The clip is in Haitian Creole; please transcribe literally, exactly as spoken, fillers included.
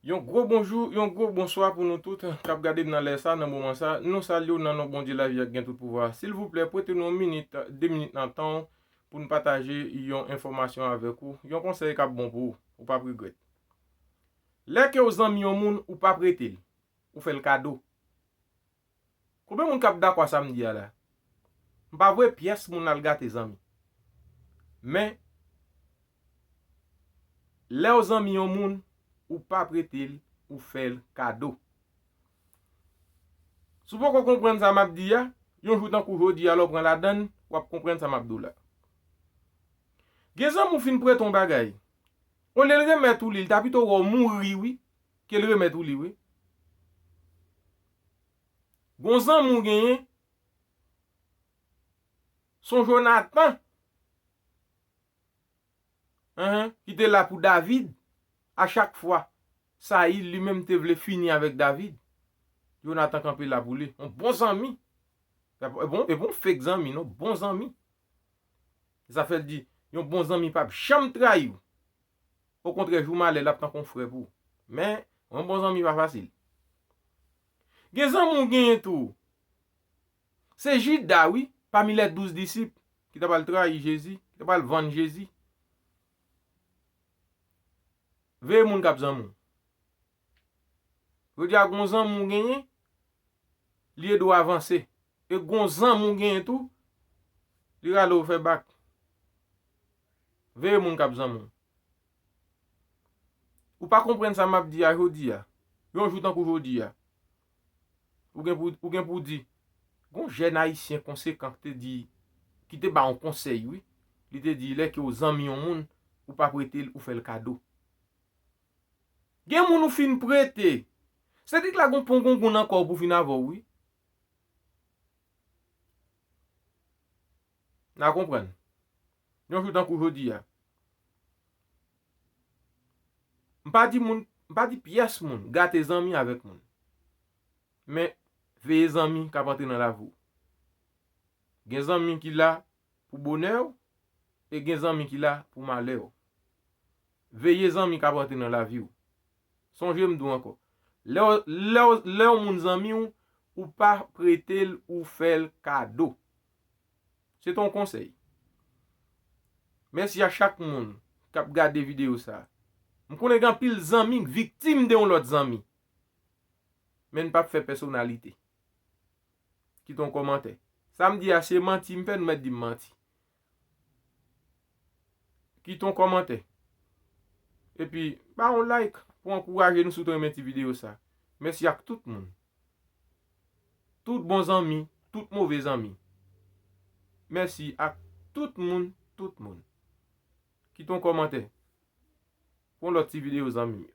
Yon gwo bonjou, yon gwo bonswa pou nou tout k ap gade m nan lè sa, nan moman sa. Nou salye w nan non Bondye lavi a k gen tout pouvwa. Silvouplè, prete nou yon minit, de minit nan tan w pou n pataje yon enfòmasyon avèk ou, yon konsèy k ap bon pou ou, ou p ap regrèt. Lè ke w zanmi yon moun, ou p ap rete l, ou fè l kado. Konbyen moun k ap dakò a sa m di a la? M pa voye pyès moun al gate zanmi. Men, lè w zanmi yon moun, ou p ap rete l, ou fè l kado. Si w poko konprann sa m ap di a, yon jou tankou jodi a, lè w pran ladan l, w ap konprann sa m ap di w la. Gen zanmi w fin prete w yon bagay. Olye l remèt ou li, li ta pito wè w mouri, wi, ke l remèt ou li, wi. Gon zanmi w genyen, se yon Jonatan, enhen, ki te la pou David. A chak fwa Sayil li menm te vle fini avèk David, Jonatan kanpe la pou li. Yon bon zanmi. E bon, e bon fake zanmi, non, bon zanmi. Sa fè l di, yon bon zanmi p ap janm trayi w. Okontrè, jou malè, l ap tankou yon frè pou ou. Men, yon bon zanmi pa fasil. Gen zanmi w genyen tou. Se Jida, wi, pami lè douz disip, ki ta pral trayi Jezi, ki ta pral vann Jezi. Veye moun k ap zanmi w. Jodi a, gon zanmi w genyen, li ede w avanse. E gon zanmi w genyen tou, li rale w fè bak. Veye moun k ap zanmi w. Ou pa konprann sa m ap di a jodi a. Yon jou tankou jodi a. Ou gen pou, ou gen pou di, gon jèn ayisyen konsekan ki te di, ki te ba yon konsèy, wi. Li te di, lè ke w zanmi yon moun, ou pa prete l, ou fè l kado. Gen moun ou fin prete. Se di k la gon pon gongon nan kò w pou fin avè w, wi. N a konprann. Yon jou tankou jodi a. M pa di moun, m pa di pyès moun gate zanmi avèk moun. Men, veye zanmi k ap antre nan lavi w. Gen zanmi ki la pou bonè w, e gen zanmi ki la pou malè w. Veye zanmi k ap antre nan lavi w. Sonje m di w ankò, lè w, lè w, lè yon moun zanmi w, ou pa prete l, ou fè l kado. Se t on konsèy. Mèsi a chak moun k ap gade videyo sa a. M konnen gen anpil zanmi k viktim de yon lòt zanmi. Men n p ap fè pèsonalite. Kite yon kòmantè. Sa m di a, se manti m fè, nou mèt di m manti. Kite yon kòmantè. Epi, ba yon like pou ankouraje nou si w te renmen ti videyo sa. Mèsi ak tout moun. Tout bon zanmi, tout move zanmi. Mèsi ak tout moun, tout moun. Kite yon kòmantè pou yon lòt ti videyo, zanmi yo.